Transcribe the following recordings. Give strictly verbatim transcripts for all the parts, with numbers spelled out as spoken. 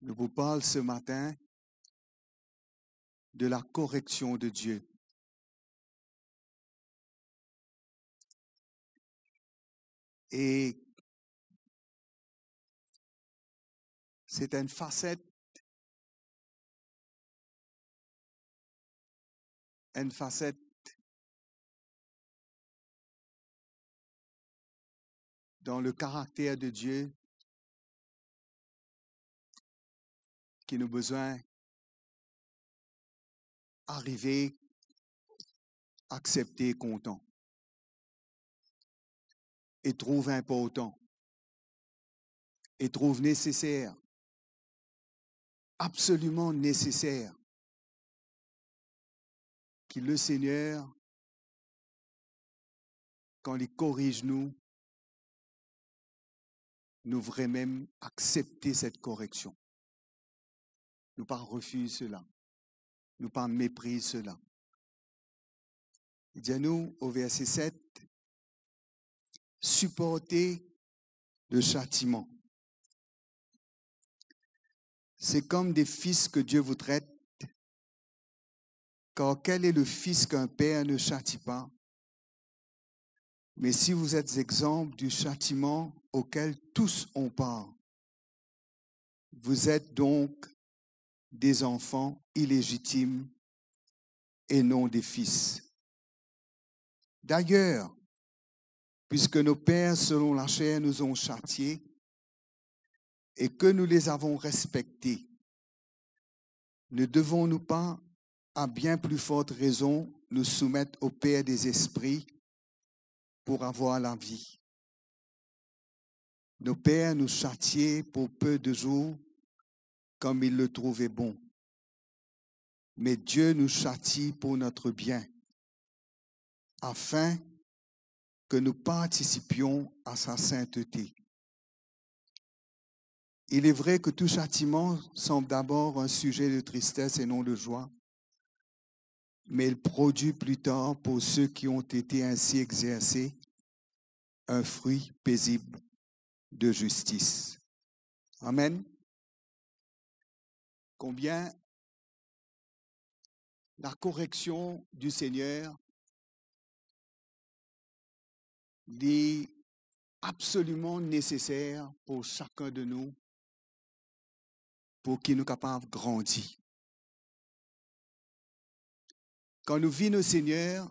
Nous vous parle ce matin de la correction de Dieu. Et c'est une facette, une facette dans le caractère de Dieu ki nou bizin arive aksepte kontan e trouv inportan e trouv neseser, absoliman neseser ki Lesegner, kan li koriz nou, nou vremem aksepte set koreksion. Nou pa refiz sela. Nou pa mepriz sela. Li dir nou o verse set, supportez le châtiment. C'est comme des fils que Dieu vous traite, car quel est le fils qu'un père ne châtie pas ? Mais si vous êtes exempts du châtiment auquel tous ont part, vous êtes donc des enfants illégitimes et non des fils. D'ailleurs, puisque nos pères selon la chair nous ont châtiés et que nous les avons respectés, ne devons-nous pas, à bien plus forte raison, nous soumettre au Père des esprits pour avoir la vie ? Nos pères nous châtiaient pour peu de jours, comme ils le trouvaient bon. Mais Dieu nous châtie pour notre bien, afin que nous participions à sa sainteté. Il est vrai que tout châtiment semble d'abord un sujet de tristesse et non de joie, mais il produit plus tard pour ceux qui ont été ainsi exercés un fruit paisible de justice. Amen. Combien la correction du Seigneur, li absoliman neseser pou sakenn de nou, pou ki nou kapav grandi. Kan nou vinn o Segner,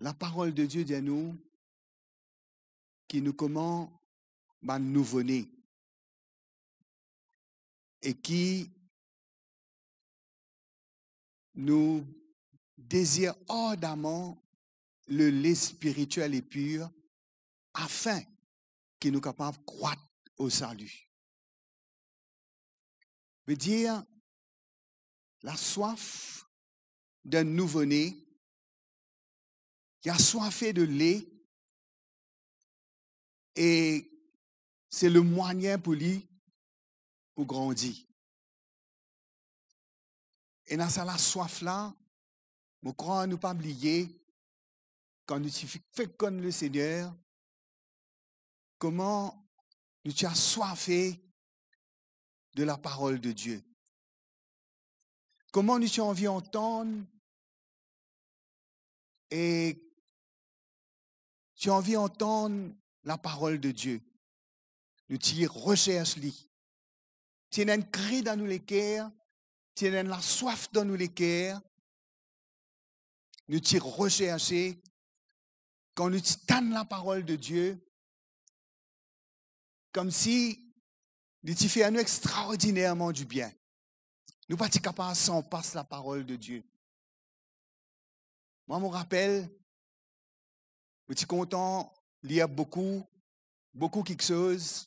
laparol de Die dir nou ki nou kouma bann nouvo-ne e ki nou dezir ardaman le lait spirituel et pur, afin ki nou kapav krwat o sali. Vedir, laswaf d'un nouveau-né, ki aswafe de lait, e se le mwayin pou li pou grandi. Ena sa laswaf la, mo krwar nou pa bliye, kan nou ti fek konn Lesegner, kouma nou ti aswafe de laparol de Die. Kouma nou ti anvi antann e ti anvi antann laparol de Die. Nou ti resers li. Ti ena enn kri dan nou leker, ti ena enn laswaf dan nou leker. Nou ti reserse, kan nou ti tann laparol de Die, koumsi li ti fer nou extraordinerman dibien. Nou pa ti kapav sanpas laparol de Die. Mwa, mo rapel, mo ti kontan lir boukou, boukou kiksoz,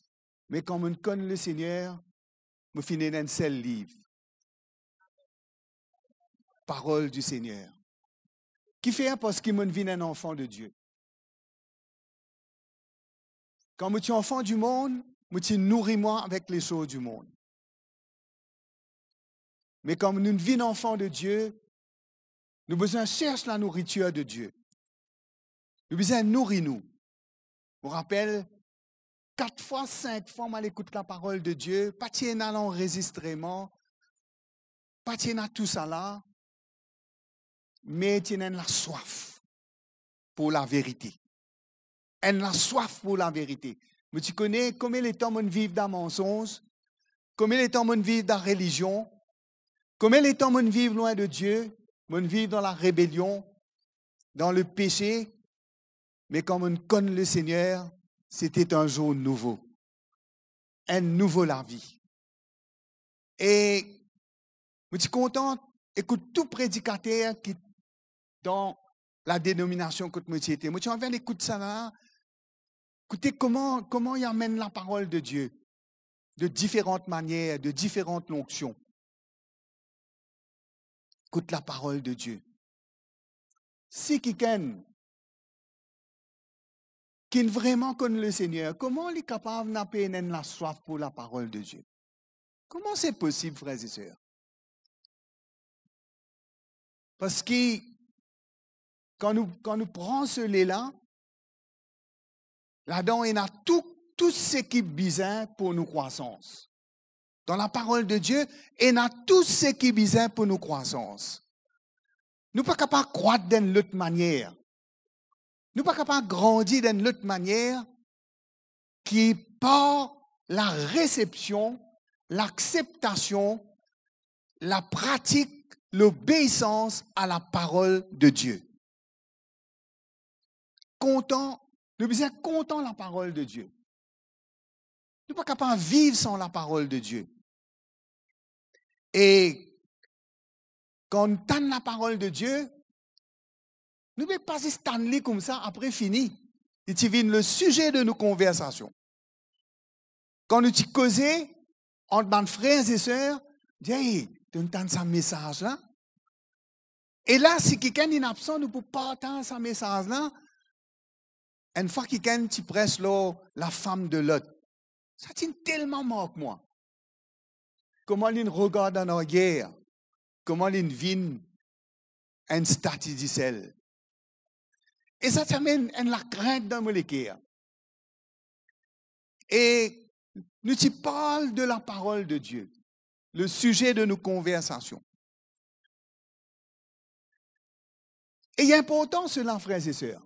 me kan mo'nn konn Lesegner, mo finn ena enn sel liv, Parole du Seigneur. Kifer? Parski mo'nn vinn enn anfan de Die. Kan mo ti anfan dimond, mo ti nouri mwa avek lesoz dimond. Me kan nou vinn anfan de Die, nou bizin sers lanouritir de Die. Nou bizin nouri nou. Mo rapel, kat fwa, sink fwa mo al ekout laparol de Die, pa ti ena lanrezistreman, pa ti ena tousala, me ti ena enn laswaf pou laverite. Enn laswaf pou laverite. Mo ti kone komie letan mo'nn viv dan mansonz, komie letan mo'nn viv dan relizion, komie letan mo'nn viv lwin de Die, mo'nn viv dan larebelion, dan lepese, me kan mo'nn konn Lesegner, c'était un jour nouveau. Enn nouvo lavi. E mo ti kontan ekout tou predikater ki dan ladenominasion kot mo ti ete. Mo ti anvi al ekout sa la, koute kouma, kouma li amenn laparol de Die de diferan manier, de diferan lonksion. Ekout laparol de Die. Si kikenn ki'nn vreman konn Lesegner, kouma li kapav napa enn laswaf pou laparol de Die? Kouma se posib, frer e ser? Parski kan nou, kan nou pran se le la, ladan ena tou, tou seki bizin pou nou krwasans. Dan laparol de Die, ena tou seki bizin pou nou krwasans. Nou pa kapav krwat dan enn lot manier. Nou pa kapav grandi dan enn lot manier ki par laresepsion, lakseptasion, lapratik, lobeisans a laparol de Die. Kontan, nou bizin kontan laparol de Die. Nou pa kapav viv san laparol de Die. E kan nou tann laparol de Die, nou pe pa zis tann li koumsa, apre fini. Li ti vinn le size de nou konversasion. Kan nou ti koze ant bann frer e ser, dir, "Ey, to'nn tann sa mesaz la?" E la, si kikenn inn absan, nou pou partaz sa mesaz la. Enn fwa kikenn ti pres lor lafam de Lot. Sa ti'nn telman mark mwa. Kouma li'nn regard an aryer, kouma li'nn vinn enn stati disel. E sa ti amenn enn lakrint dan mo leker. E nou ti parl de laparol de Die, le size de nou konversasion. E li inportan sela, frer e ser.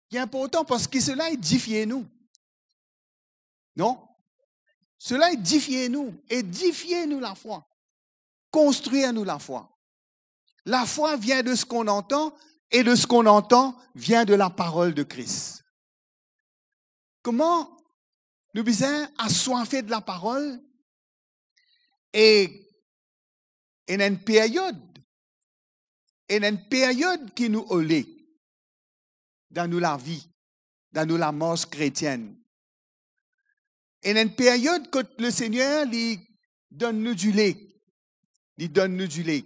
Li inportan parski sela edifie nou. Non? Sela edifie nou, edifie nou lafwa, konstrir nou lafwa. Lafwa vien de ce qu'on entend, et de ce qu'on entend vient de la parole de Christ. Kouma nou bizin aswafe de laparol, e ena enn period, ena enn period ki nou ole dan nou lavi, dan nou lamars kretienn. Ena enn period kot Lesegner, li donn nou dile, li donn nou dile.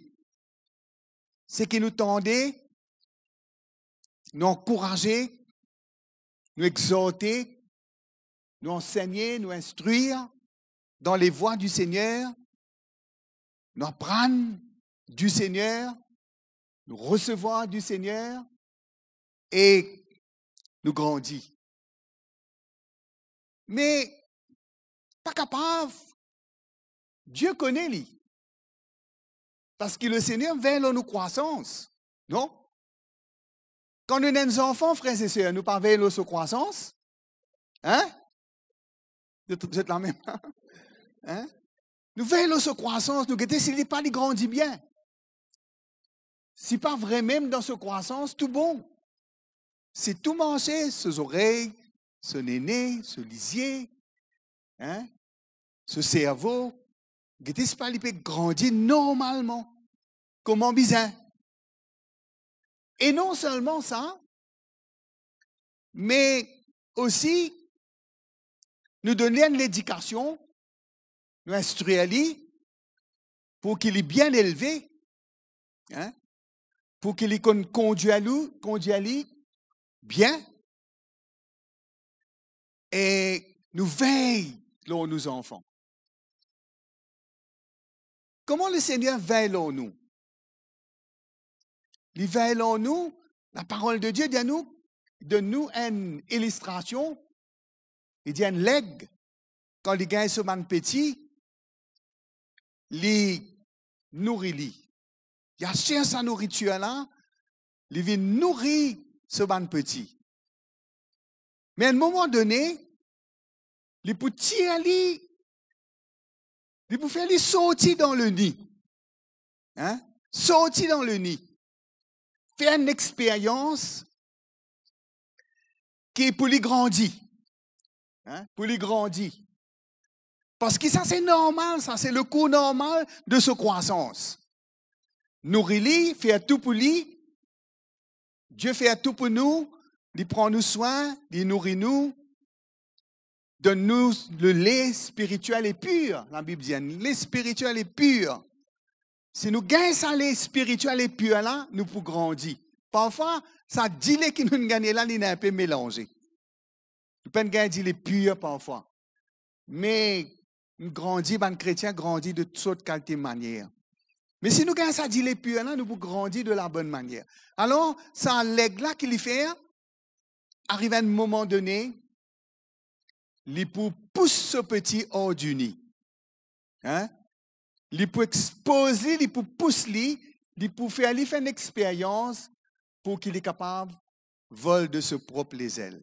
Seki nou tande, nou ankouraze, nou egzorte, nou ansegne, nou instrir dan lavwa di Segner, nou aprann di Segner, nou resevwar di Segner e nou grandi. Me pa kapav, Die kone li. Parski Lesegner vey lor nou krwasans, non? Kan nou ena enn zanfan, frer e ser, nou pa vey lor so krwasans? Hein? Zot, zot la mem? Hein? Nou vey lor so krwasans, nou gete si li pa, li grandi bien. Si pa vremem dan so krwasans, tou bon. Si tou marse, so zorey, so nene, so lizie, hein, so servo, gete si pa li pe grandi normalman, kouma bizin. E non selman sa, me osi nou donn li enn ledikasion, nou instrir li pou ki li bien elve, hein, pou ki li konn kondwir li, kondwir li bien, e nou vey lor nou zanfan. Kouma Lesegner vey lor nou? Li vey lor nou, laparol de Die dir nou, donn nou enn ilistrasion, Li dir enn leg, kan li gagn so bann peti, li nouri li. Li al sers sa nouritir la, li vinn nouri so bann peti. Me a enn moman done, li pou tir li, li pou fer li sorti dan leni. Hein? Sorti dan leni. Fer enn experyans ki pou li grandi. Hein? Pou li grandi. Parski sa se normal, sa se le cours normal de so krwasans. Nouri li, fer tou pou li. Die fer tou pou nou, li pran nou swin, li nouri nou, donn nou le lait spirituel et pur. Labib dir, le lait spirituel et pur. Si nou gagn sa lait spirituel et pur la, nou pou grandi. Parfwa, sa dile ki nou gagne la, li ena inpe melanze. Nou pa'nn gagn dile pir parfwa. Me nou grandi, bann kretien grandi de tou sort kalite manier. Me si nou gagn sa dile pir la, nou pou grandi de la bonn manier. Alor, sa leg la ki li fer, ariv enn moman done, li pou pous so peti or di ni. Hein? Li pou expoz li, li pou pous li, li pou fer li fer enn experyans pou ki li kapav vol de so prop lezel.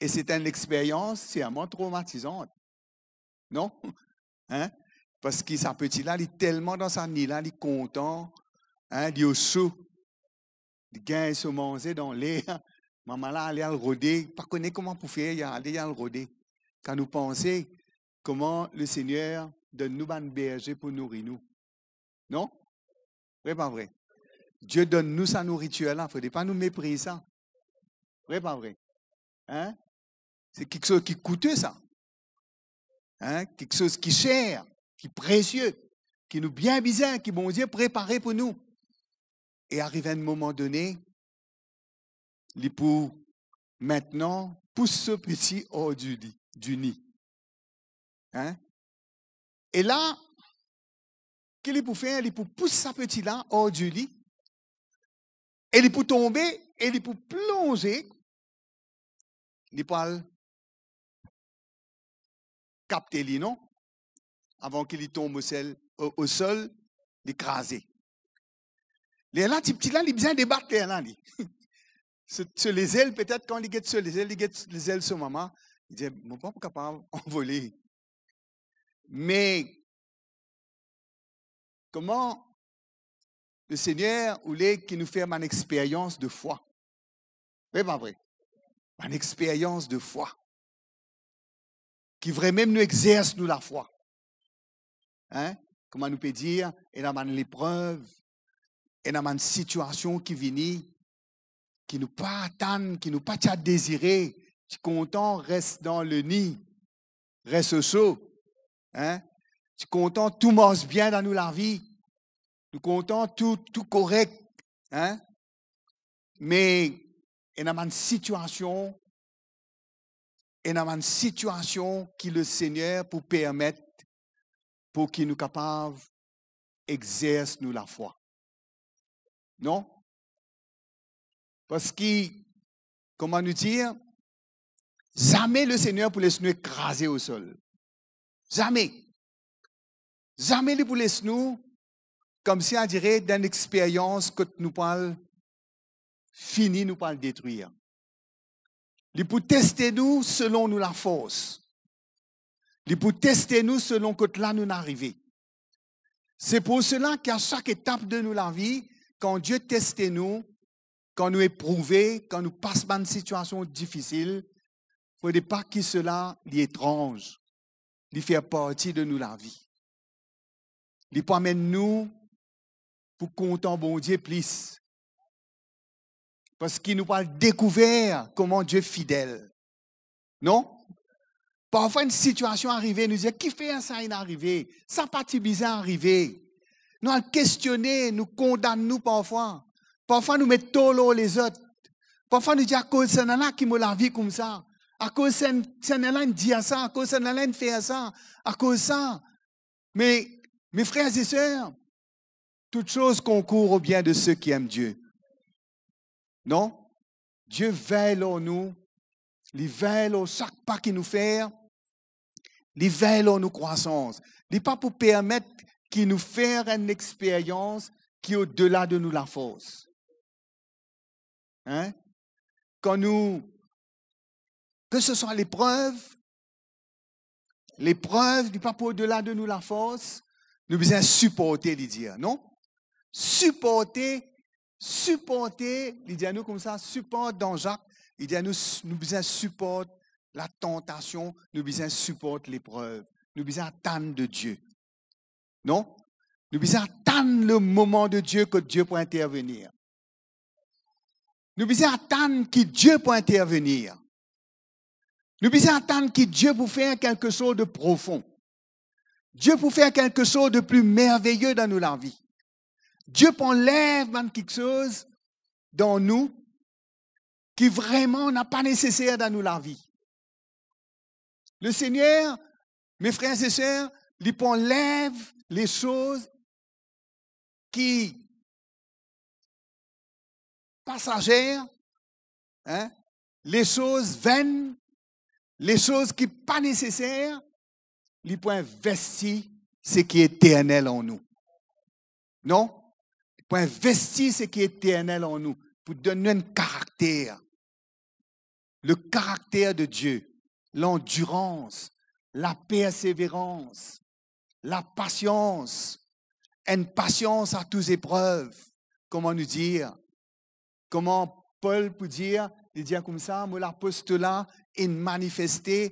E se enn experyans serman tromatizan. Non? Hein? Parski sa peti la, li telman dan sa ni la, li kontan, hein, li oso, li gagn so manze dan ler. Mama la ale al rode, pa kone kouma pou fer, li ale al rode. Kan nou panse kouma Lesegner donn nou bann berze pou nouri nou. Non? Vre pa vre? Die donn nou sa nouritir la, fode pa nou mepriz sa. Vre pa vre? Hein? Se kiksoz ki koute sa. Hein? Kiksoz ki ser, ki presie, ki nou bien bizin, ki Bondie prepare pou nou. E ariv enn moman done, li pou mintnan pous so peti or di ni, di ni. Hein? E la, ki li pou fer? Li pou pous sa peti la or di ni, e li pou tonbe, e li pou plonze, li pou al kapte li, non? Avan ki li tonm o sel, o, o sol, li kraze. Lerla, tipti la, li bizin debat lerla, li. So, so lezel, petet kan li get so lezel, li get lezel so mama, li dir, "Mo pa pou kapav anvole." Me kouma Lesegner oule ki nou fer bann experyans de fwa? Vre pa vre? Bann experyans de fwa. Ki vremem nou exers nou lafwa. Hein? Kouma nou pe dir, ena bann leprev, ena bann sitiasion ki vini, ki nou pa atann, ki nou pa ti a dezire, ti kontan res dan leni, res oso, hein? Ti kontan tou mars bien dan nou lavi, nou kontan tou, tou korek, hein? Me ena bann sitiasion, ena bann sitiasion ki Lesegner pou permet pou ki nou kapav exers nou lafwa. Non? Parski, kouma nou dir, zame Lesegner pou les nou ekraze o sol. Zame. Zame li pou les nou, koumsi a dire, dan enn experyans kot nou pou al fini, nou pou al detrir. Li pou teste nou selon nou lafors. Li pou teste nou selon kot la nou arive. Se pou sela ki a sak etap de nou lavi, kan Die teste nou, kan nou eprouve, kan nou pas bann sitiasion difisil, fode pa ki sela li etranz, li fer parti de nou lavi. Li pou amenn nou pou kontan Bondie plis. Parski nou pou al dekouver kouma Die fidel. Non? Parfwa enn sitiasion arive, nou dir, "Kifer sa inn arive? Sa pa ti bizin arive." Nou al kestione, nou kondann nou parfwa. Parfwa nou met tor lor lezot. Parfwa nou dir, "Akoz sannla ki mo lavi koumsa. Akoz sann-, sannla inn dir sa, akoz sannla inn fer sa, akoz sa." Me, mes frères et sœurs, toutes choses concourent au bien de ceux qui aiment Dieu. Non? Die vey lor nou, Li vey lor sak pa ki nou fer, li vey lor nou krwasans. Li pa pou permet ki nou fer enn experyans ki odela de nou lafors. Hein? Kan nou, ke se swa leprev, leprev, li pa pou odela de nou lafors, nou bizin siporte, li dir, non? Siporte, siporte, li dir nou koumsa, siport dan Zak, li dir nou, nou bizin siport latantasion, nou bizin siport leprev, nou bizin atann de Die. Non? Nou bizin atann le moman de Die kot Die pou intervenir. Nou bizin atann ki Die pou intervenir. Nou bizin atann ki Die pou fer kelke soz de profon. Die pou fer kelke soz de pli merveye dan nou lavi. Die pou anlev bann kiksoz dan nou ki vreman napa neseser dan nou lavi. Le Seigneur, mes frères et sœurs, li pou anlev lesoz ki pasazer, hein, lesoz venn, lesoz ki pa neseser, li pou investi seki eternel an nou. Non? Li pou investi seki eternel an nou, pou donn nou enn karakter. Le karakter de Die, landirans, laperseverans, lapasians, enn pasians a tou zeprev, kouma nou dir, kouma Pol pou dir, li dir koumsa, mo lapostola inn manifeste,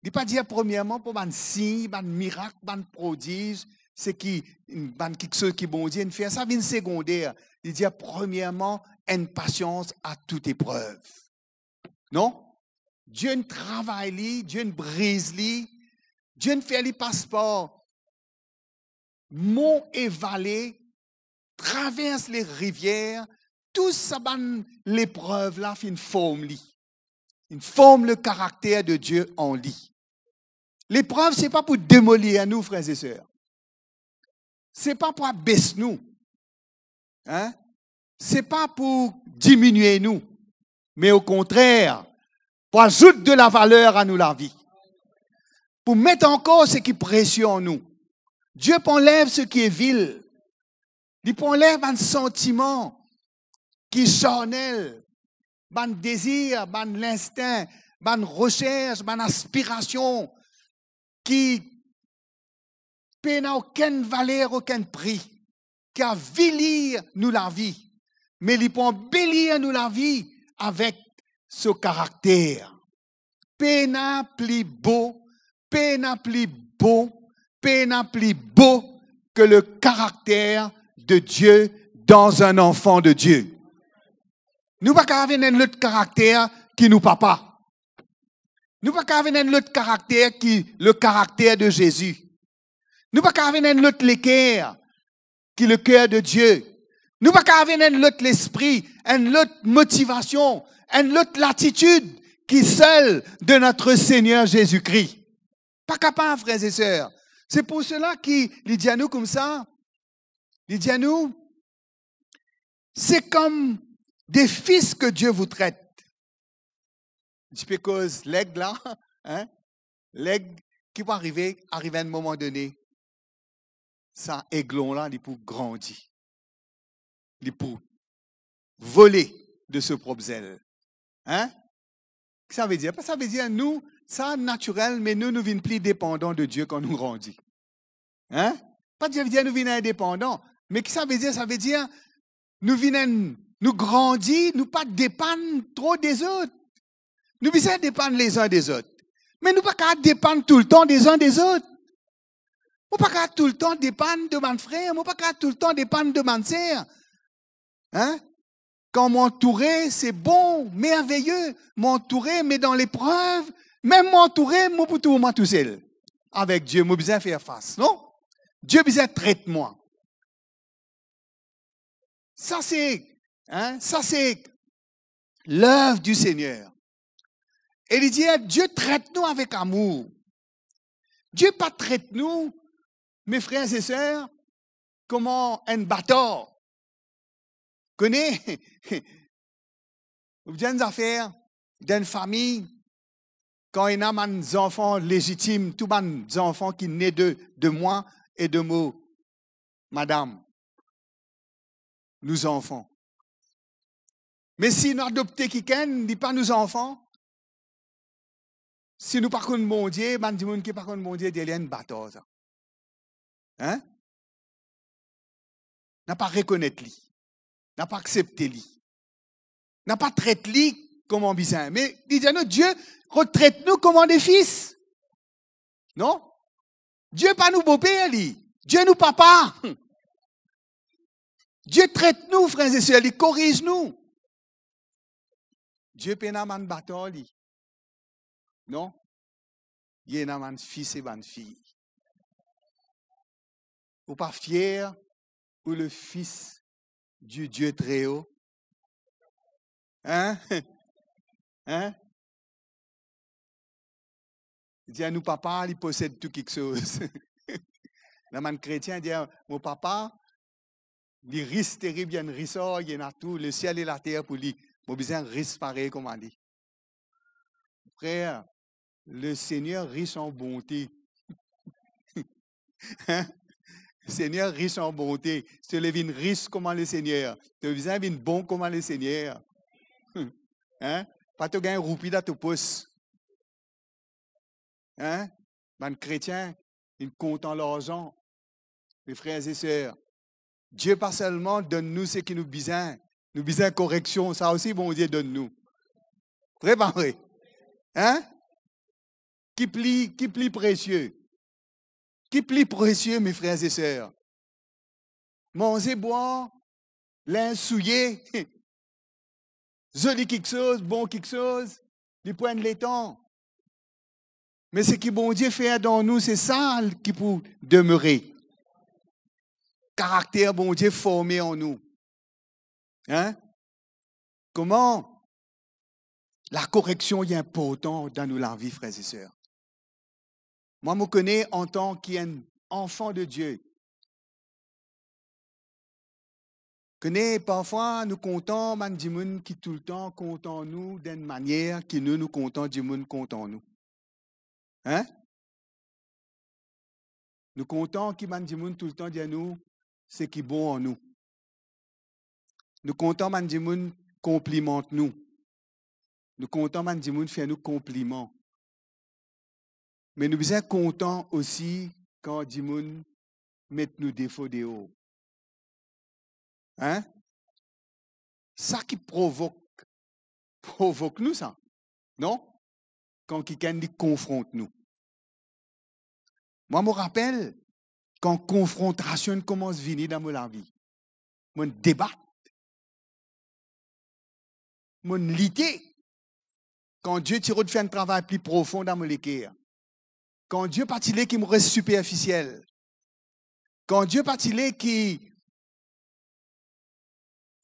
li pa dir premierman par bann sign, bann mirak, bann prodiz, seki, bann kiksoz ki Bondie inn fer, sa vinn segonder. Li dir premierman, enn pasians a tou eprev. Non? Die inn travay li, Die inn briz li, Die inn fer li pas par mon e vale, travers lerivier, tou sa bann leprev la finn form li. Finn form le karakter de Die an li. Leprev, se pa pou demolir nou, frer e ser. Se pa pou abes nou. Hein? Se pa pou diminie nou, me okontrer, pou azout de lavaler a nou lavi. Pou met ankor seki presie an nou. Die pou anlev seki vil. Li pou anlev bann santiman ki sarnel, bann dezir, bann linstin, bann resers, bann aspirasion ki pena okenn valer, okenn pri, ki avilir nou lavi, me li pou anbelir nou lavi avek so karakter. Pena pli bo, pena pli bo, pena pli bo ke le karakter de Die dan enn anfan de Die. Nou pa kapav ena enn lot karakter ki nou papa. Nou pa kapav ena enn lot karakter ki le karakter de Zezi. Nou pa kapav ena enn lot leker ki le ker de Die. Nou pa kapav ena enn lot lespri, enn lot motivasion, enn lot latitid ki sel de notre Seigneur Jésus-Christ. Pa kapav, frer e ser. Se pou sela ki li dir nou koumsa, li dir nou, c'est comme des fils que Dieu vous traite. Ti pe koz leg la, hein? Leg ki pou arive, arive enn moman done, sa eglon la, li pou grandi. Li pou vole de so prop zel. Hein? Ki sa ve dir? Pa sa ve dir nou, sa natirel, me nou, nou vinn pli depandan de Die kan nou grandi. Hein? Pa dir, dir nou vinn indepandan, me ki sa ve dir? Sa ve dir nou vinn enn, nou grandi, nou pa depann tro dezot. Nou bizin depann lezin dezot. Me nou pa kapav depann toultan lezin dezot. Mo pa kapav toultan depann de bann frer, mo pa kapav toultan depann de bann ser. Hein? Kan mo antoure, se bon, merveye, mo antoure, me dan leprev, mem mo antoure, mo pou trouv mwa tousel. Avek Die, mo bizin fer fas, non? Die bizin tret mwa. Sa se, hein, sa se l'œuvre du Seigneur. E li dir, Die tret nou avek amour. Die pa tret nou, mes frères et sœurs, kouma enn batar. Kone, ou dir enn zafer, dan enn fami, kan ena bann zanfan lezitim, tou bann zanfan ki ne de, de mwa e de mo madam, nou zanfan. Me si nou adopte kikenn, li pa nou zanfan. Si nou pa konn Bondie, bann dimoun ki pa konn Bondie, dir li enn batar sa. Hein? Na pa rekonet li. Na pa aksepte li. Na pa tret li kouma bizin. Me li dir nou, Die tret nou kouma de fis. Non? Die pa nou boper li. Die nou papa. Die tret nou, frer e ser, li koriz nou. Die pena bann batar li. Non? Li ena bann fis e bann fiy. Ou pa fier ou le fis du Dieu très haut? Hein? Hein? Li dir nou papa, li posed tou kiksoz. Ena bann kretien dir, mo papa, li ris terib, li enn risar, li ena tou, lesiel e later pou li. Mo bizin ris parey kouma li. Frer, le Seigneur riche en bonté. Hein? Seigneur riche en bonté. Si to le vinn ris kouma le Seigneur, to bizin vinn bon kouma le Seigneur. Hein? Pa to gagn roupi dan to pos. Hein? Bann kretien, inn kontan larzan. Me frer e ser, Die pa selman donn nou seki nou bizin, nou bizin koreksion, sa osi Bondie donn nou. Vre pa vre? Hein? Ki pli, ki pli presie? Ki pli presie, me frer e ser? Manze, bwar, linz souye, zoli kiksoz, bon kiksoz, li pran letan. Me seki Bondie fer dan nou, se sa ki pou demere. Karakter Bondie forme an nou. Hein? Kouma lakoreksion li inportan dan nou lavi, frer e ser. Mwa, mo kone antan ki enn anfan de Die, kone parfwa nou kontan bann dimoun ki toultan kontan nou dan enn manier ki nou, nou kontan dimoun kontan nou. Hein? Nou kontan ki bann dimoun toultan dir nou seki bon an nou. Nou kontan bann dimoun konplimant nou. Nou kontan bann dimoun fer nou konpliman. Me nou bizin kontan osi kan dimoun met nou defo deor. Hein? Sa ki provok, provok nou sa, non? Kan kikenn li konfront nou. Mwa, mo rapel, kan konfrontasion koumans vini dan mo lavi, mo'nn debat, mo'nn lite. Kan Die ti rod fer enn travay pli profon dan mo leker, kan Die pa ti le ki mo res siperfisiel, kan Die pa ti le ki,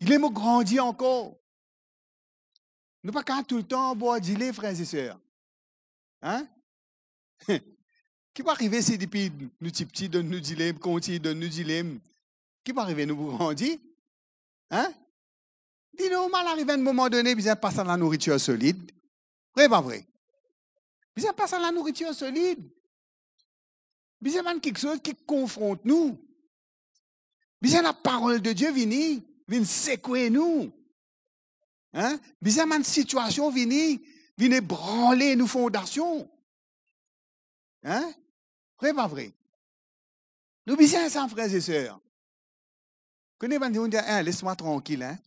li le mo grandi ankor. Nou pa kapav toultan bordile, frer e ser. Hein? Ki pou arive si depi nou tipti donn nou dilem, kontign donn nou dilem? Ki pou arive, nou pou grandi? Hein? Li normal, arive enn moman done, bizin pas a lanouritir solid. Vre pa vre? Bizin pas a lanouritir solid. Bizin bann kiksoz ki konfront nou. Bizin laparol de Die vini, vinn sekwe nou. Hein? Bizin bann sitiasion vini, vinn ebranle nou fondasion. Hein? Vre pa vre? Nou bizin sa, frer e ser. Kone bann dimoun dir, "Eh, les mwa trankil, hein.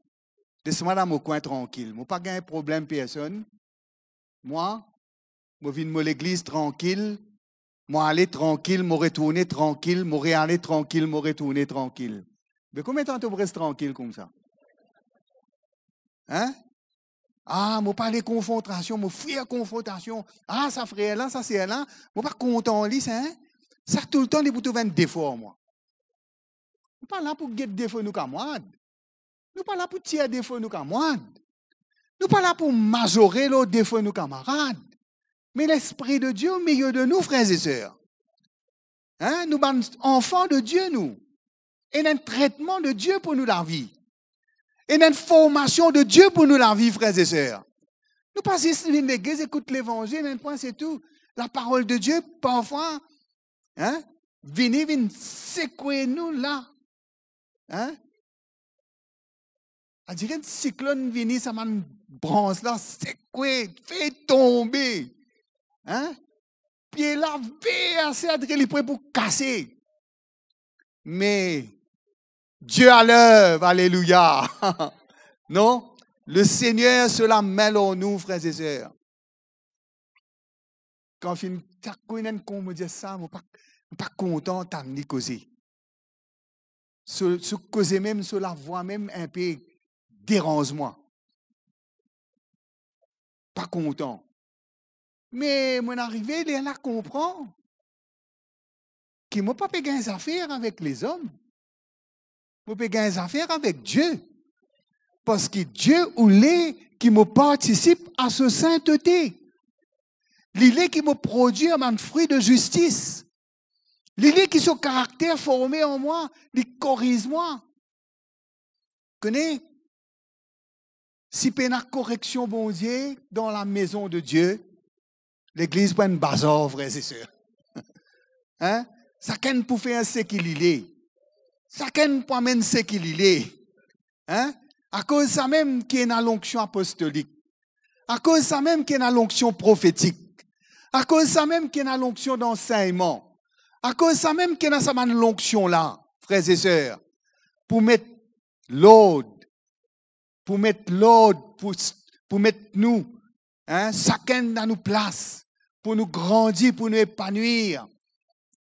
Les mwa dan mo kwin trankil. Mo pa gagn problem personn. Mwa, mo vinn mo legliz trankil, mo ale trankil, mo retourne trankil, mo reale trankil, mo retourne trankil." Be konbien tan to pou res trankil koumsa? Hein? Ah, mo pa le konfrontasion, mo fir konfrontasion. Ah, sa frer la, sa ser la, mo pa kontan li, sa, hein? Sa toultan li pou trouv enn defo an mwa. Nou pa la pou get defo nou kamarad. Nou pa la pou tir defo nou kamarad. Nou pa la pou mazore lor defo nou kamarad. Me Lespri de Die o meyer de nou, frer e ser. Hein? Nou bann anfan de Die, nou. Ena enn tretman de Die pou nou lavi. Ena enn formasion de Die pou nou lavi, frer e ser. Nou pa zis vinn legliz, ekout levanzil, enn pwin, se tou. Laparol de Die, parfwa, hein, vini, vinn sekwe nou la. Hein? Andire enn siklonn vini, sa bann brans la sekwe, fer tonbe. Hein? Pie la verse, andire li pre pou kase. Me Dieu à l'œuvre, alelouya. Non? Le Seigneur so lame lor nou, frer e ser. Kan finn, sak kou ena enn konmedi sa, mo pa, mo pa kontan tann li koze. So, so koze mem, so lavwa mem, inpe deranz mwa. Pa kontan. Me mo arive lerla konpran ki mo pa pe gagn zafer avek lezom. Mo pe gagn zafer avek Die. Parski Die oule ki mo partisip a so sintete. Li le ki mo prodwir bann fri de zistis. Li le ki so karakter forme an mwa, li koriz mwa. Kone, si pena koreksion Bondie dan la maison de Dieu, legliz pou enn bazar, frer e ser. Hein? Sakenn pou fer seki li le. Sakenn pou amenn seki li le. Hein? Akoz sa mem ki ena lonksion apostolik. Akoz sa mem ki ena lonksion profetik. Akoz sa mem ki ena lonksion dansegnman. Akoz sa mem ki ena sa bann lonksion la, frer e ser, pou met lord, pou met lord, pou, pou met nou, hein, sakenn dan nou plas, pou nou grandi, pou nou epanwir.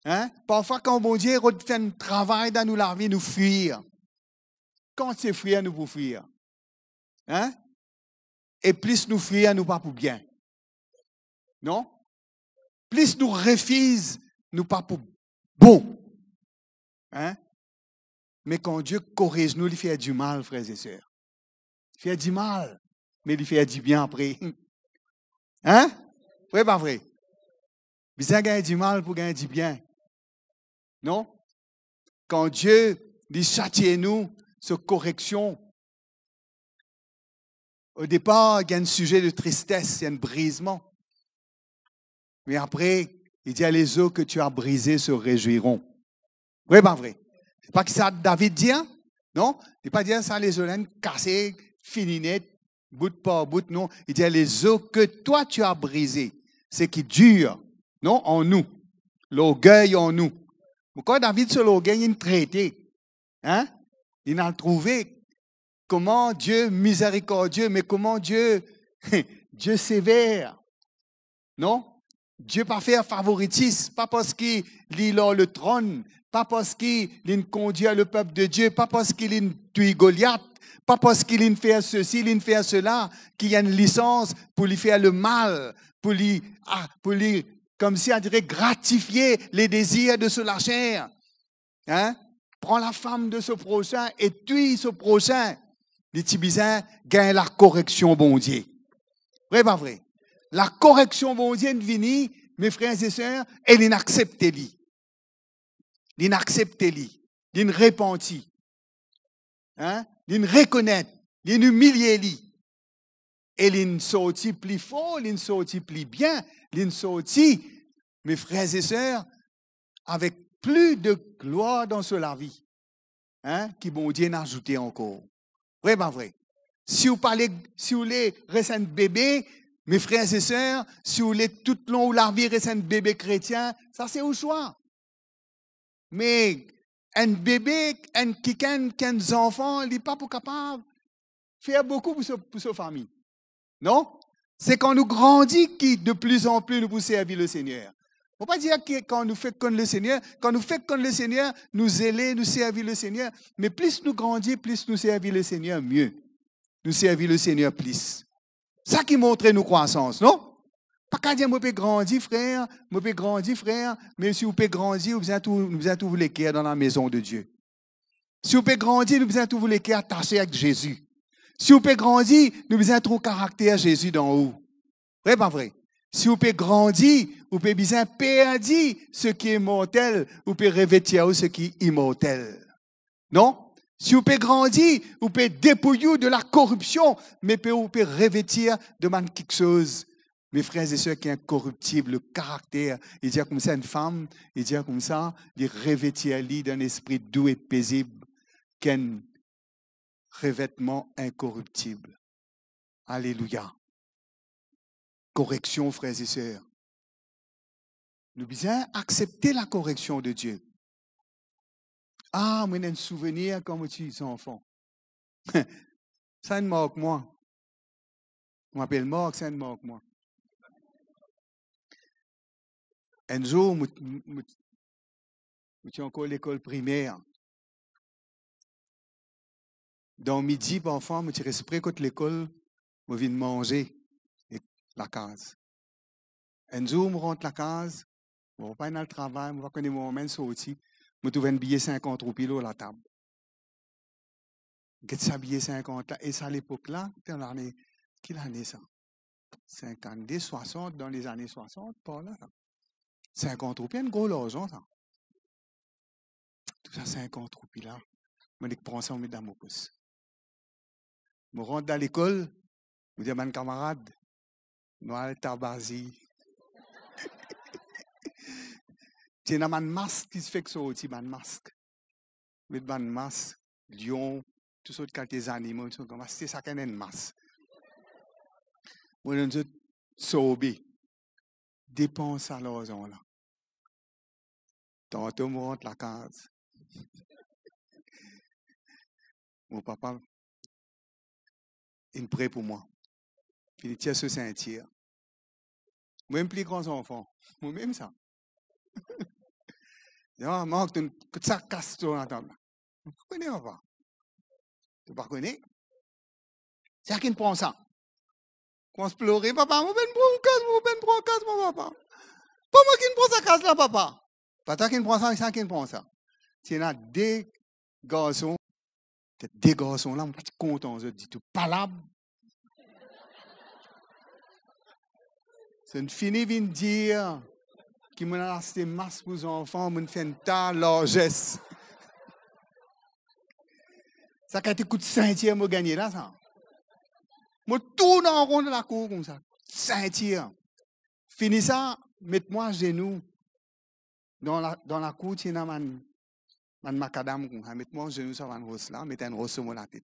Hein? Parfwa, kan Bondie rod fer enn travay dan nou lavi, nou frir. Kan se frir nou pou frir? Hein? E plis nou frir, nou pa pou bien. Non? Plis nou refiz, nou pa pou bon. Hein? Me kan Die koriz nou, li fer dimal, frer e ser. Li fer dimal, me li fer dibien apre. Hein? Vre pa vre? Bizin gagn dimal pou gagn dibien. Non? Kan Die, li satie nou, so koreksion, o depar, gagn size de tristes, gagn brizman. Me apre, li dir, les os que tu as brisés se réjouiront. Vre pa vre? Se pa ki sa David dir, non? Li pa dir sa lezo la inn kase, fini net, bout par bout, non. Li dir, les os que toi tu as brisés, seki dir, non, an nou, lorgey an nou. Mo krwar David so lorgey inn trete, hein? Li inn al trouve kouma Die mizerikordie, me kouma Die, Die sever. Non? Die pa fer favoritis, pa parski li lor le tronn, pa parski li'nn kondwir lepep de Die, pa parski li'nn touy Goliat, pa parski li'nn fer sesi, li'nn fer sela, ki enn lisans pou li fer lemal, pou li, ah, pou li, koumsi a dire, gratifie le dezir de so laser. Hein? Pran lafam de so prosin e touy so prosin. Li ti bizin gagn lakoreksion Bondie. Vre pa vre? Lakoreksion Bondie inn vini, me frer e ser, e li'nn aksepte li. Li'nn aksepte li. Li'nn repanti. Hein? Li'nn rekonet. Li'nn imilie li. E li'nn sorti pli for, li'nn sorti pli bien, li'nn sorti, me frer e ser, avek pli de glwar dan so lavi, hein, ki Bondie inn azoute ankor. Vre pa vre? Si ou pa le, si ou le res enn bebe, me frer e ser, si ou le toutlong ou lavi res enn bebe kretien, sa se ou swa. Me enn bebe, enn kikenn, enn zanfan, li pa pou kapav fer boukou pou so, pou so fami. Non? Se kan nou grandi ki de pli an pli nou pou servi Lesegner. Mo pa dir ki kan nou fek konn Lesegner, kan nou fek konn Lesegner, nou zele, nou servi Lesegner, me plis nou grandi, plis nou servi Lesegner mie. Nou servi Lesegner plis. Sa ki montre nou krwasans, non? Pa kapav dir, "Mo pe grandi, frer, mo pe grandi, frer," me si ou pe grandi, ou bizin trouv, nou bizin trouv leker dan la maison de Dieu. Si ou pe grandi, nou bizin trouv leker atase avek Zezi. Si ou pe grandi, nou bizin trouv karakter Zezi dan ou. Vre pa vre? Si ou pe grandi, ou pe bizin perdi seki mortel, ou pe revetir ou seki imortel. Non? Si ou pe grandi, ou pe depouy ou de lakoripsion, me pe, ou pe revetir de bann kiksoz, me frer e ser, ki inkoriptib, le karakter. Li dir koumsa enn fam, li dir koumsa, li revetir li dan enn lespri dou e pezib, ki enn revetman inkoriptib. Alelouya. Koreksion, frer e ser. Nou bizin aksepte lakoreksion de Die. Ah, mo ena enn souvenir kan mo ti zanfan. Sa inn mark mwa. Mo apel Mark, sa inn mark mwa. Enn zour, mo, mo, mo ti ankor lekol primer. Dan midi, parfwa, mo ti res pre kot lekol, mo vinn manze ek lakaz. Enn zour, mo rant lakaz, mo papa inn al travay, mo pa kone moman inn sorti, mo trouv enn biye sinkant roupi lor latab. Get sa biye sinkant la, e sa lepok la, dan lane, ki lane sa? Sinkant-de, swasant, dan lezane swasant, par la, la. Sinkant roupi, enn gro larzan, sa. Tou sa sinkant roupi la, mo nek pran sa, mo met dan mo pos. Mo rant dan lekol, mo dir bann kamarad, nou al Tabazi. Ti ena bann mask ki ti fek sorti, bann mask. Met bann mask, lion, tou sort kalite zanimo, tou sort, aste sakenn enn mask. Mo donn zot sorbe. Depans sa larzan la. Tanto mo rant lakaz. Mo papa inn pre pou mwa. Fini tir so sintir. Mo mem pli gran zanfan. Mo mem sa. Ya, Mark, to, kot sa kas to latab la? To pa kone, papa? To pa kone? Sa ki'nn pran sa? Koumans plore, papa, mo pa'nn pran kas, mo pa'nn pran kas, mo papa. Pa mwa ki'nn pran sa kas la, papa. Pa twa ki'nn pran sa, sa ki'nn pran sa. Ti ena de garson, de garson la, mo pa ti kontan zot ditou. Palab. Zot inn fini vinn dir ki mo'nn al aste mask pou zanfan, mo'nn fer enn ta larzes. Sa kalite kout sintir mo gagne la, sa. Mo tourn an ron dan lakour koumsa. Sintir. Fini sa, met mwa azenou. Dan la, dan lakour, ti ena bann, bann makadam koumsa. Met mwa azenou sa bann ros la, met enn ros lor mo latet.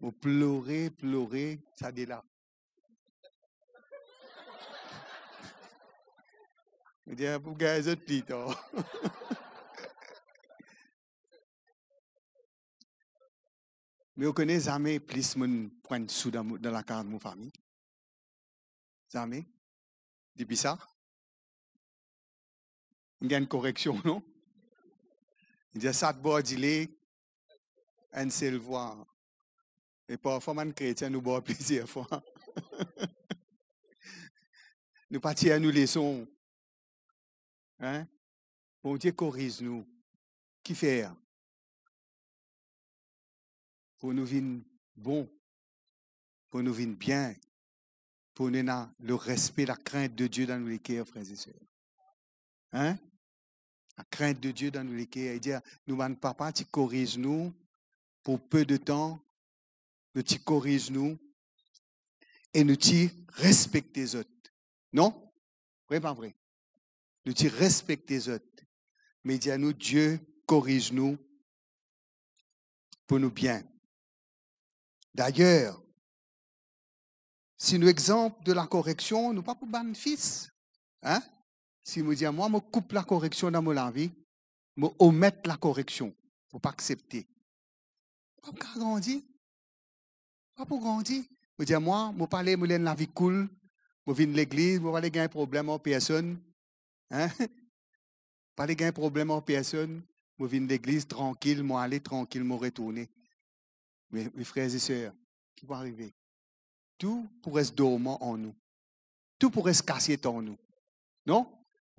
Mo plore, plore, sa de la. Mo dir, pou gagn zot pli tar. Me ou kone zame plis mo'nn pran sou dan mo, dan lakaz mo fami. Zame. Depi sa, mo gagn koreksion, non? Li dir, sat bwar dile enn sel fwa. E parfwa bann kretien nou bwar plizier fwa. Nou pa tir nou leson. Hein? Bondie koriz nou. Kifer? Pou nou vinn bon, pou nou vinn bien, pou nou ena le respe, lakrint de Die dan nou leker, frer e ser. Hein? Lakrint de Die dan nou leker. Li dir, nou bann papa ti koriz nou pou pe de tan, nou ti koriz nou e nou ti respekte zot. Non? Vre, pa vre? Nou ti respekte zot. Me dir nou, Die koriz nou pou nou bien. Dayer, si nou exanp de lakoreksion, nou pa pou bann fis. Hein? Si mo dir, mwa, mo koup lakoreksion dan mo lavi, mo omet lakoreksion, mo pa aksepte. Pa pou kapav grandi. Pa pou grandi. Mo dir, mwa, mo pa le, mo le enn lavi cool, mo vinn legliz, mo pa le gagn problem ar personn. Hein? Pa le gagn problem ar personn, mo vinn legliz trankil, mo ale trankil, mo retourne. Me, me frer e ser, ki pou arive? Tou pou res dorman an nou. Tou pou res kasiet an nou. Non?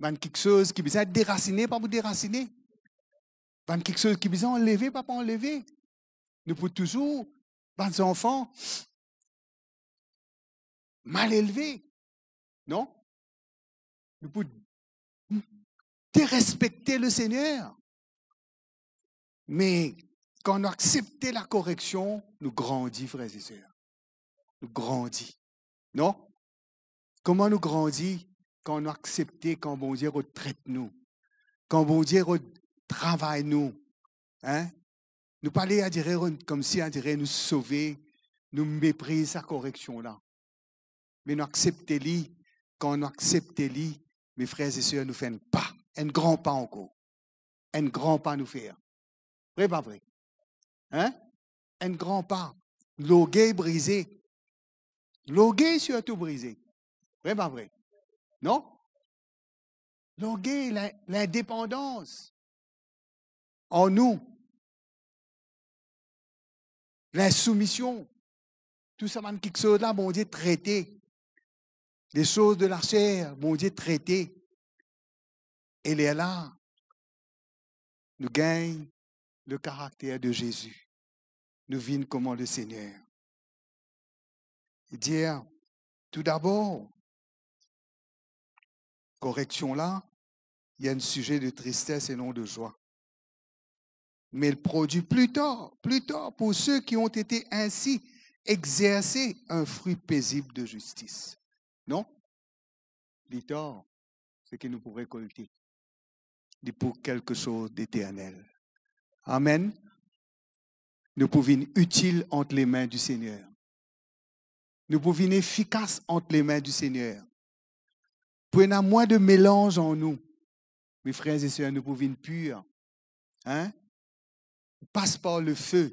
Bann kiksoz ki bizin derasine, pa pou derasine. Bann kiksoz ki bizin anleve, pa pou anleve. Nou pou touzour bann zanfan mal elve. Non? Nou pou derespekte Lesegner. Me Kan nou aksepte lakoreksion, nou grandi, frer e ser. Nou grandi. Non? Kouma nou grandi? Kan nou aksepte, kan Bondie rod tret nou, kan Bondie rod travay nou, hein? Nou pa le adire, rod, koumsi adire nou sove, nou mepriz sa koreksion la. Me nou aksepte li. Kan nou aksepte li, me frer e ser, nou fer enn pa, enn gran pa ankor. Enn gran pa nou fer. Vre, pa vre? Hein? Enn gran pa. Lorgey brize. Lorgey sirtou brize. Vre, pa vre? Non? Lorgey, lin-, lindepandans an nou, linsoumision, tou sa bann kiksoz la, Bondie trete. Les choses de la chair, Bondie trete. E lerla, nou gagn le caractère de Jésus. Nou vinn kouma Lesegner. Li dir, toudabor, koreksion la, il y a un sujet de tristesse et non de joie. Mais elle produit plus tard, plus tard, pour ceux qui ont été ainsi exercés, un fruit paisible de justice. Non? Pli tar, seki nou pou rekolte, li pou kiksoz leternel. Amen. Nou pou vinn itil ant lame di Segner. Nou pou vinn efikas ant lame di Segner. Pou ena mwin de melanz an nou. Me frer e ser, nou pou vinn pir. Hein? Nou pas par lefe,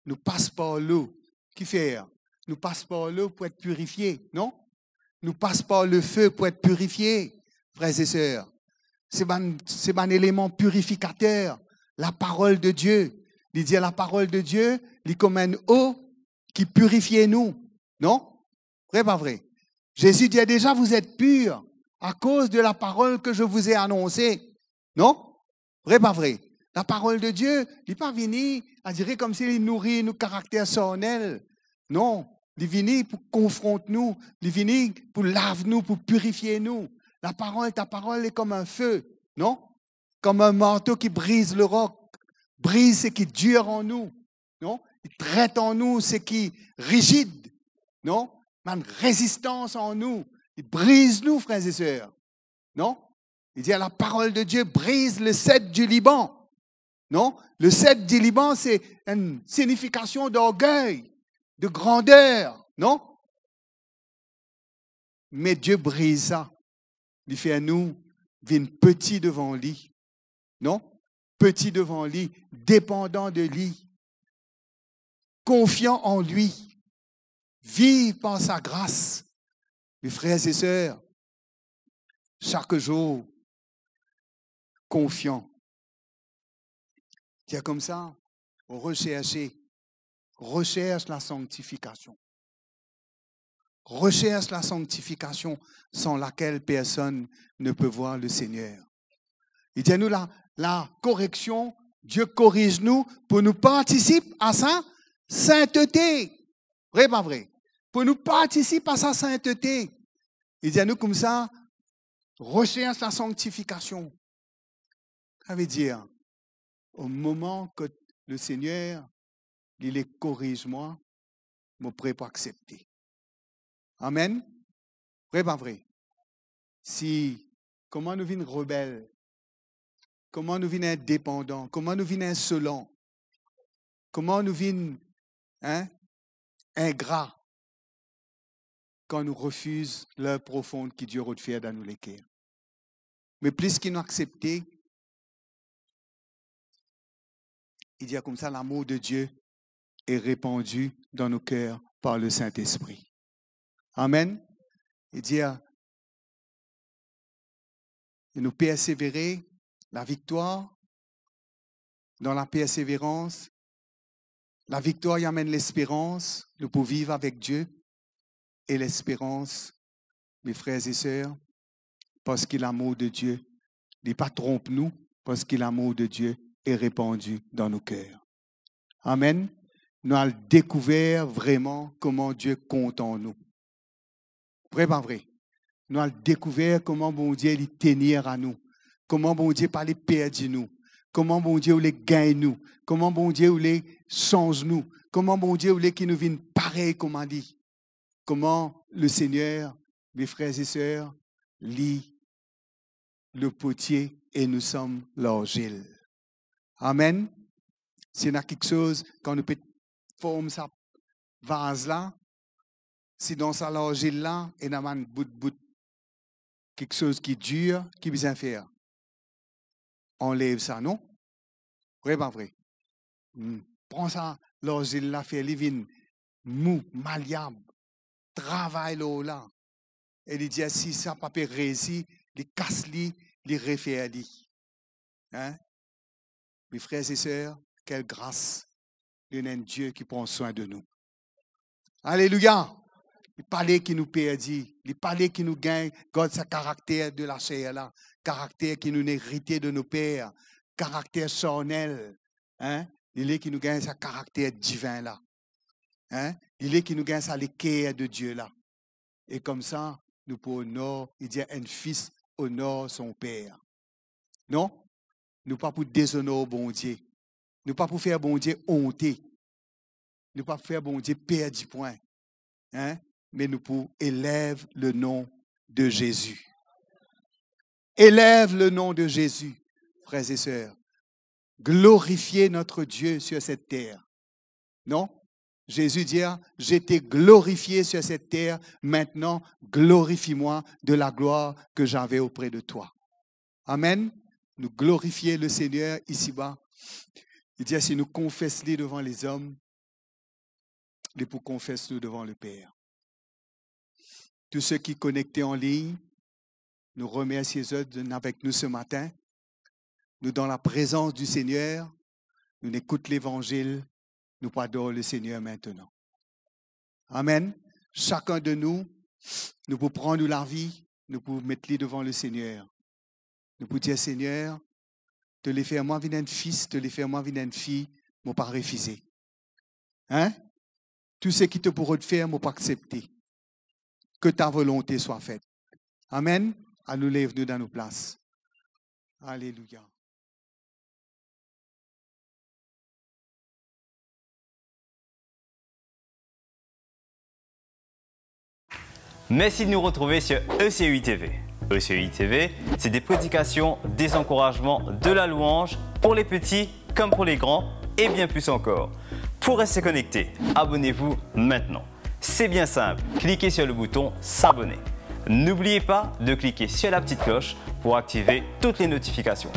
nou pas par lo. Kifer? Nou pas par lo pou et pirifie, non? Nou pas par lefe pou et pirifie, frer e ser. Se bann, se bann eleman pirifikater, laparol de Die. Li dir laparol de Die, li kouma enn lo ki pirifie nou, non? Vre, pa vre? Zezi dir deza, vous êtes purs à cause de la parole que je vous ai annoncée. Non? Vre, pa vre? Laparol de Die, li pa vini, adire koumsi li nouri nou karakter sarnel. Non, li vini pou konfront nou, li vini pou lav nou, pou pirifie nou. Laparol, ta parol, li kouma enn fe, non? Kouma enn marto ki briz lerok, briz seki dir an nou, non? Li tret an nou seki rizid, non? Bann rezistans an nou, li briz nou, frer e ser, non? Li dir, laparol de Die brise le cèdre du Liban, non? Le cèdre du Liban, se enn sinifikasion d'orgueil, de grandeur, non? Me Die briz sa, li fer nou vinn peti devan li, non? Peti devan li, depandan de li, konfian an li, viv par sa gras. Me frer e ser, sak zour, konfian. Dir koumsa, recherchez, recherche la sanctification. Recherche la sanctification sans laquelle personne ne peut voir le Seigneur. Li dir nou la, lakoreksion, Die koriz nou pou nou partisip a sa sintete. Vre, pa vre? Pou nou partisip a sa sintete. Li dir nou koumsa, recherche la sanctification. Savedir, o moman kot Lesegner, li le koriz mwa, mo pre pou aksepte. Amen. Vre, pa vre? Si, kouma nou vinn rebel, kouma nou vinn indepandan, kouma nou vinn insolan, kouma nou vinn, hein, ingra, kan nou refiz l'œuvre profonde ki Die rod fer dan nou leker. Me plis ki nou aksepte, li dir koumsa, l'amour de Dieu est répandu dans nos cœurs par le Saint-Esprit. Amen. Li dir, e nou persevere, laviktwar, dan laperseverans, laviktwar, li amenn lesperans, nou pou viv avek Die, e lesperans, me frer e ser, parski l'amour de Dieu, li pa tronp nou, parski l'amour de Dieu est répandu dans nos cœurs. Amen. Nou al dekouver vreman kouma Die kontan nou. Vre, pa vre? Nou al dekouver kouma Bondie li tenir a nou, kouma Bondie pa le perdi nou, kouma Bondie oule gagn nou, kouma Bondie oule sanz nou, kouma Bondie oule ki nou vinn parey kouma li. Kouma Lesegner, me frer e ser, li le potie e nou som larzil. Amen. Si ena kiksoz, kan nou pe form sa vaz la, si dan sa larzil la, ena bann bout, bout, kiksoz ki dir, ki bizin fer? Anlev sa, non? Vre, pa vre? Hmm. Pran sa larzil la, fer li vinn mou, malyab, travay lor la. E li dir, si sa pa pe reisi, li kas li, li refer li. Hein? Me frer e ser, kel gras, li ena enn Die ki pran swin de nou. Alelouya! Li pa le ki nou perdi, li pa le ki nou gagn, gard sa karakter de laser la, karakter ki nou inn erite de nou per, karakter sarnel, hein? Li le ki nou gagn sa karakter divin la. Hein? Li le ki nou gagn sa leker de Die la. E koumsa, nou pou onor, li dir, enn fis onor son per. Non? Nou pa pou dezonor Bondie. Nou pa pou fer Bondie onte. Nou pa pou fer Bondie perdi pwin. Hein? Me nou pou elev le nom de Jésus. Élève le nom de Jésus, frères et sœurs. Glorifiez notre Dieu sur cette terre. Non? Jésus dit, je t'ai glorifié sur cette terre, maintenant glorifie-moi de la gloire que j'avais auprès de toi. Amen. Nou glorifie Lesegner isiba. Li dir, si nou konfes li devan lezom, li pou konfes nou devan Leper. Tou seki konekte an lign, nou remersie zot d'être avek nou se matin. Nou dan laprezans di Segner, nou ekout levanzil, nou pou ador Lesegner aster. Amen. Sakenn de nou, nou pou pran nou lavi, nou pou met li devan Lesegner. Nou pou dir, Segner, to le fer mwa vinn enn fis, to le fer mwa vinn enn fi, mo pa refize. Hein? Tou seki to pou rod fer, mo pou aksepte. Que ta volonté soit faite. Amen. Anou lev nou dan nou plas. Alelouya. Merci de nous retrouver sur E C U I T V. E C U I T V, c'est des prédications, des encouragements, de la louange pour les petits comme pour les grands et bien plus encore. Pour rester connecté, abonnez-vous maintenant. C'est bien simple, cliquez sur le bouton s'abonner. N'oubliez pas de cliquer sur la petite cloche pour activer toutes les notifications.